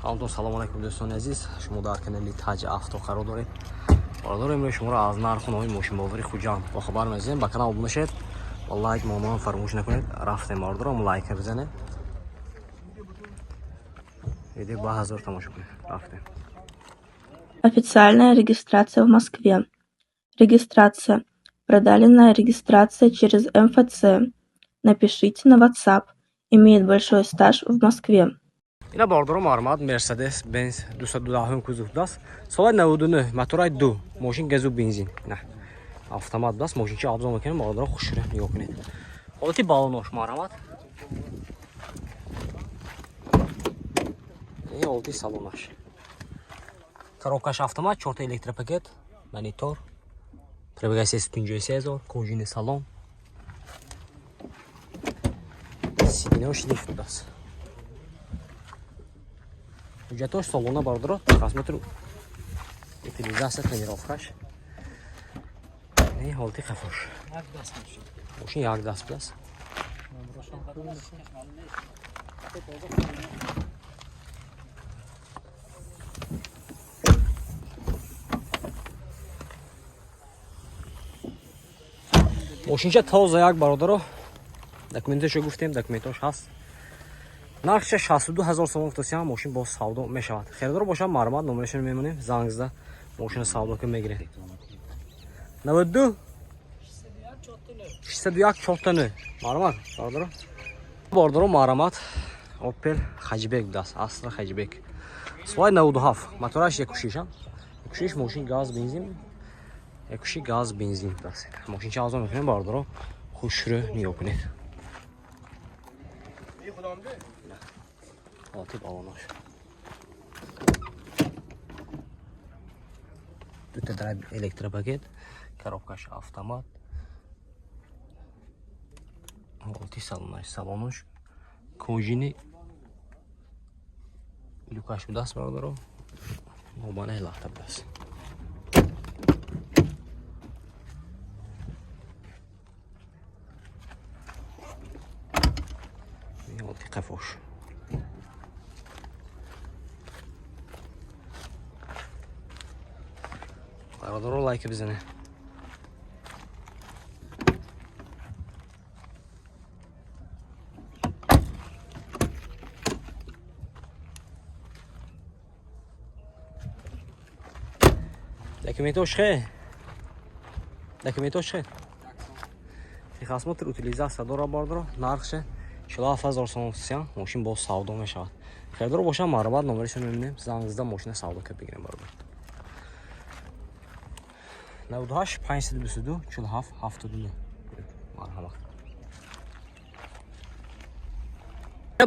Ҳамтон салом алайкум, дӯстони азиз. Шумо дар канали Таҷ Авто қарор доред. Бародаро, имрӯз шуморо аз нарху навои мошинбовари Хуҷанд бохабар мезанем. Ба канал обуна шавед ва лайк мондан фаромӯш накунед. Рафтем, бародаро, лайка бизанед. Видео ба 1000 тамошо кунед. Рафтем. Официальная регистрация в Москве. Регистрация. Продленная регистрация через МФЦ. Напишите на WhatsApp. Имеет большой стаж в Москве. Ина, бародаро, марҳамат, Мерседес Бенз 210 кузов будааст, соли 99, моторай ду, мошин газу бензин, на автомат будааст. Мошинчи обзор мекунем, бародаро, хушрӯ нигоҳ кунед. Ҳолати балонош, марҳамат. Ин ҳолати салонаш. Коробкаш автомат, чорта электропакет, монитор, пробега 353 000, кожаный салон, сиденьяш лифт будааст. Ҳуҷҷатош солона, бародаро, техосмотр, утилизация, тонировкаш. Ин ҳолати қафош. Мошин як даст будааст. Мошинча тоза як, бародаро. Документашо гуфтем, документош ҳаст. Нархша 62 ҳазор сомон гуфтасиам, мошин боз савдо мешавад. Харидор бошад, марҳамат, номерашро мемонем, занг зада мошина савдо ки мегирем. 92 601 49. Марҳамат, бародаро. Бародаро, марҳамат, Opel Хачбек будааст, Astra Хачбек. Соли 97, мотораш 1.6, 1.6, мошин газ бензин, 1.6 газ бензин будааст. Мошинча обзор мекунем, бародаро, хушрӯ нигоҳ кунед. Ҳолати балонош. Дута драйв электропакет, коробкаш автомат. Ҳолати салонаш, салонош кожаный, люкаш будааст, бародаро. Мобанаи лахта будааст. Ҳолати қафош. Бародаро, лайка бизанед. Документош хе? Документош хе? Техосмотр, утилизация дора, бародаро. Нархше 47 ҳазор сомон сиям, мошин боз савдо мешавад. Харидор бошад, марҳамат, номерашро мебинем, занг зада мошина савдо кард бигирем, бародар. 98 522 47 79. Марҳамат.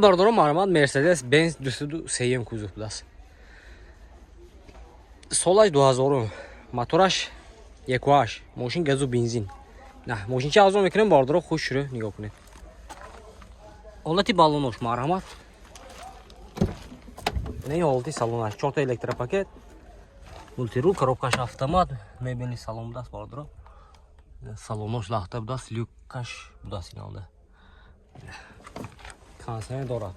Бародаро, марҳамат, Мерседес Бенз 203 кузов будааст. Солаш 2000, мотораш 1.8, мошин газу бензин. На, мошинча обзор мекунем, бародаро, хушрӯ нигоҳ кунед. Ҳолати балонош, марҳамат. Не, ҳолати салонаш, чорта электропакет, мультирул, коробкаш автомат, мебели салон будааст, бародаро. Салонош лахта будааст, люкаш будааст иналда. Кондиционер дорад.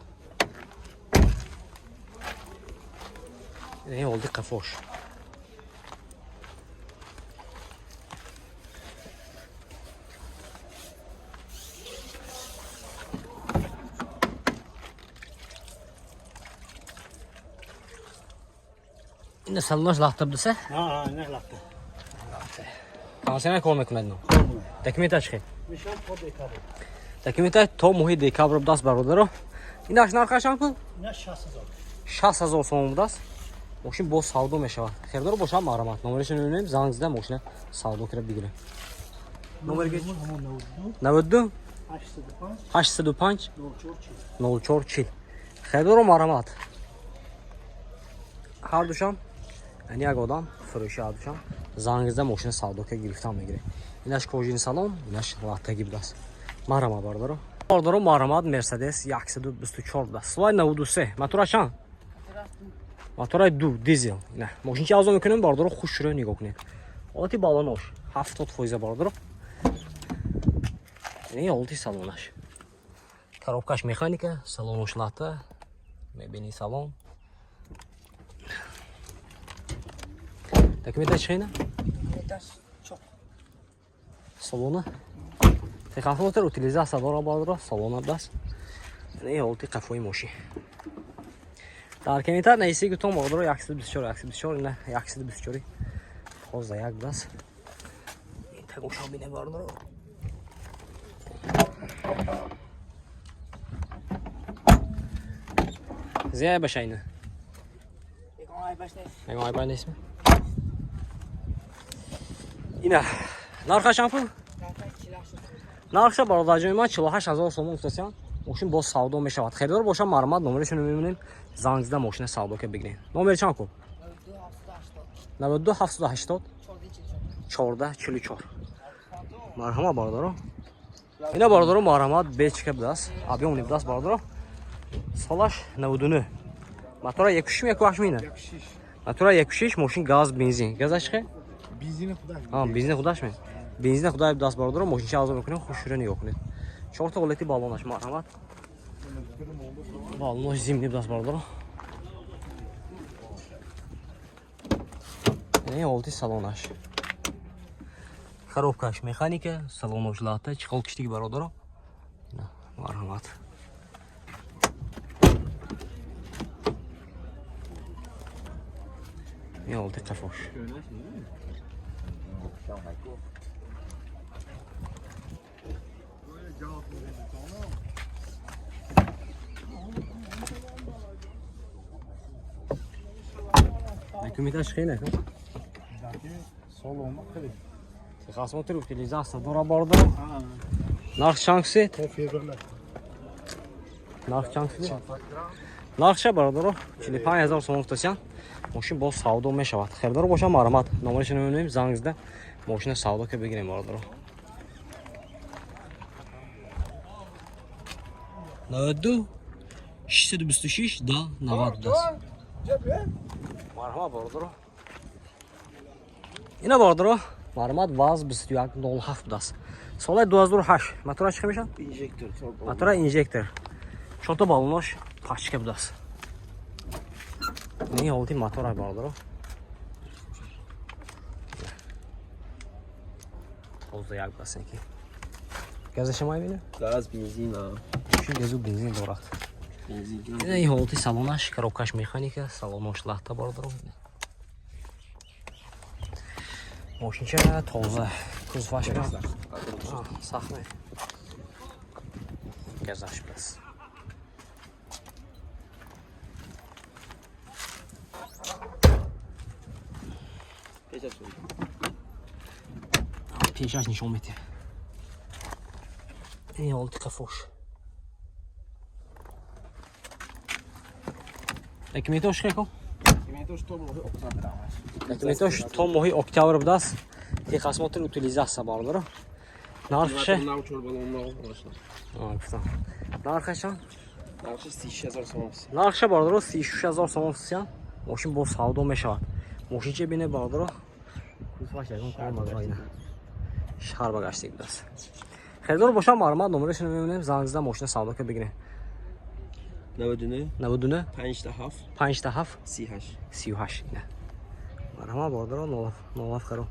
Ин ҳолати қафош. Ина салонош лахта будаса? Ҳа, ина лахта. Кондиционер кор мекунад ино. Документаш хел? Мешам то декабр. Документаш то моҳи декабр будааст, бародаро. Инаш нархаш чанд пул? Ина 60 ҳазор. 60 ҳазор сомон будааст. Мошин боз савдо мешавад. Харидор бошад, марҳамат, номерашро мебинем, занг зада мошина савдо карда бигирем. Номер 92 805 04 40. Харидоро, марҳамат. Ҳар душам, яъне як одам фурӯши ҳар душам занг зада мошина савдо карда гирифтан мегирем. Инаш кожаный салон, инаш латтагӣ будааст. Марҳамат, бародаро. Бародаро, марҳамат, Мерседес 124 будааст. Соли 93, мотораш чанд? Моторай ду дизел. На, мошинча обзор мекунем, бародаро, хушрӯ нигоҳ кунед. Ҳолати балонош 70%, бародаро. Ин ҳолати салонаш. Коробкаш механика, салонош латта, мебини салон. Документа чӣ? Салона. Техосмотр, утилизация дора, бародаро, салона даст. Ин ҳолати қафои мошин. Дар комментар нависед, гутон, бародаро, 124 124, ина 124 тоза як даст. Ин тагоша бине, бародаро. Зия баша ина. Ягон айб нест. Ина нархаш чанд пул? Нархша, бародарҷони ман, 48 ҳазор сомон гуфтасиям. Мошин боз савдо мешавад. Харидор боша, марҳамат, номерашонро мебинем, занг зада мошина савдо ка бигирем. Номери чанд ку? 92 780 14 44. Марҳамат, бародаро. Ина, бародаро, марҳамат, бечка будааст, объёмный будааст, бародаро. Солаш 99, мотора 1.6, 1.8 мина? Мотора 1.6, мошин газ, бензин. Газаш чӣ? Бензини худаш. Бензини худаш ме? Бензини худай будааст, бародаро. Мошинча азо мекунем, хушшура нигоҳ кунед. Чорта ҳолати баллонаш, марҳамат. Баллонош зимний будааст, бародаро. Ин ҳолати салонаш. Коробкаш механика, салонош лата, чехол киштиги, бародаро. Марҳамат. Ин ҳолати қафош. Документаш хеле. Салома хеле. Техосмотр, утилизация дора, бародаро. Нарх чанд кусед? То феврал. Нарх чанд кусед? Нархша, бародаро, 45 ҳазор сомон гуфтасиян. Мошин боз савдо мешавад. Харидор боша, марҳамат, номерашро мебинем, занг зада мошина савдо ка бигирем, бародаро. 92 626 да 90 будааст. Марҳамат, бародаро. Ина, бародаро, марҳамат, ВАЗ 2107 будааст. Соли 2008. Мотора чӣ мешавад? Инжектор. Мотора инжектор. Чорта баллонош пачка будааст. Ин ҳолати мотора, бародаро. Тоза як будааст ки. Газаша мебинем? Газ, бензин, Мошин газу бензин дорад. Бензин. Ина ин ҳолати салонаш, коробкаш механика, салонош лахта, бародаро. Мошинча тоза, кузоваш сахт. Газаш будааст. Пешаш нишон метиҳ. Ин ҳолати қафош. Документош ку? Документош то моҳи октябр. Документош то моҳи октябр будааст. Техосмотр, утилизация, бародаро. Нархше? Нав чор баллон нав бошад. Гуфтам. Нархаша? Нархи 36 000 сомон. Нархша, бародаро, 36 000 сомон фисиян. Мошин боз савдо мешавад. Мошинча бине, бародаро. Кузоваш ягон кор мазра ина. Шаҳр ба гаштик будааст. Харидор боша, марҳамат, номерашро мебинем, занг зада мошина савдо ка бигирем. 99 99 57 57 38. 38. Ина. Марҳамат, бародаро, 07 харо.